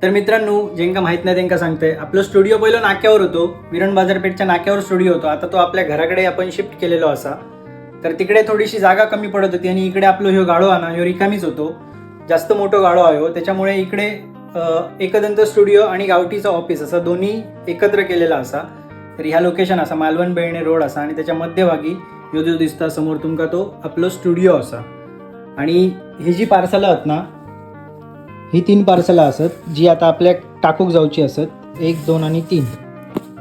तर मित्रांनो, ज्यांका माहीत नाही त्यांना सांगते, आपलं स्टुडिओ पहिलं नाक्यावर होतो. विरण बाजारपेठच्या नाक्यावर स्टुडिओ होतो. आता तो आपल्या घराकडे आपण शिफ्ट केलेलो असा. तर तिकडे थोडीशी जागा कमी पडत होती आणि इकडे आपलं ह्यो गाळो आणा, ह्यो रिकामीच होतो. जास्त मोठं गाळो आहे हो. त्याच्यामुळे इकडे एकदंत स्टुडिओ आणि गावठीचं ऑफिस असा दोन्ही एकत्र केलेला असा. तर ह्या लोकेशन असा मालवण बेळणे रोड असा आणि त्याच्या मध्यभागी ह्यो जो दिसता समोर तुमका, तो आपलो स्टुडिओ असा. आणि ही जी पार्सला आहेत ना, ही तीन पार्सला असत, जी आता आपल्या टाकूक जाऊची असत. एक, दोन आणि तीन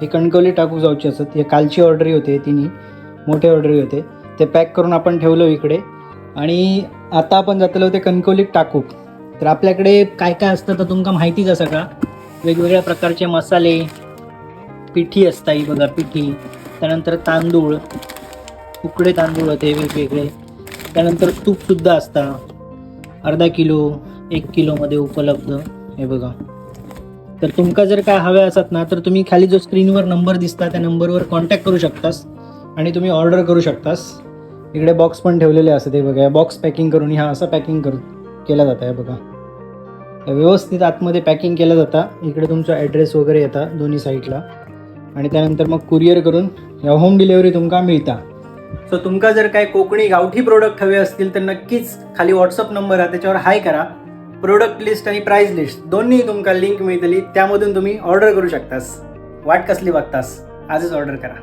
हे कणकवली टाकूक जाऊची असत. हे कालची ऑर्डरी होते, तिन्ही मोठे ऑर्डरी होते. ते पॅक करून आपण ठेवलं इकडे आणि आता आपण जातलो ते कणकवलीत टाकूक. तर आपल्याकडे काय काय असतं, तर तुमका माहितीच असा का. वेगवेगळ्या प्रकारचे मसाले, पिठी असता, ही बघा पिठी. त्यानंतर तांदूळ, उकडे तांदूळ होते वेगवेगळे. त्यानंतर तूपसुद्धा असता, अर्धा किलो, 1 किलोमध्ये उपलब्ध, हे बघा. तर तुमका जर काय हवे असत ना, तर तुम्ही खाली जो स्क्रीनवर नंबर दिसता, त्या नंबरवर कॉन्टॅक्ट करू शकतास आणि तुम्ही ऑर्डर करू शकतास. इकडे बॉक्स पण ठेवलेले असतात, हे बघा. बॉक्स पॅकिंग करून ह्या असं पॅकिंग केलं जातं. हे बघा, व्यवस्थित आतमध्ये पॅकिंग केलं जातं. इकडे तुमचा ॲड्रेस वगैरे येतात दोन्ही साईडला आणि त्यानंतर मग कुरिअर करून या होम डिलिव्हरी तुमका मिळता. सो तुमका जर काय कोकणी गावठी प्रोडक्ट हवे असतील, तर नक्कीच खाली व्हॉट्सअप नंबर आहे, त्याच्यावर हाय करा. प्रोडक्ट लिस्ट आणि प्राइस लिस्ट दोन्ही तुमका लिंक मिळतली. त्यामधून तुम्ही ऑर्डर करू शकतास. वाट कसली बघतास? आजच ऑर्डर करा.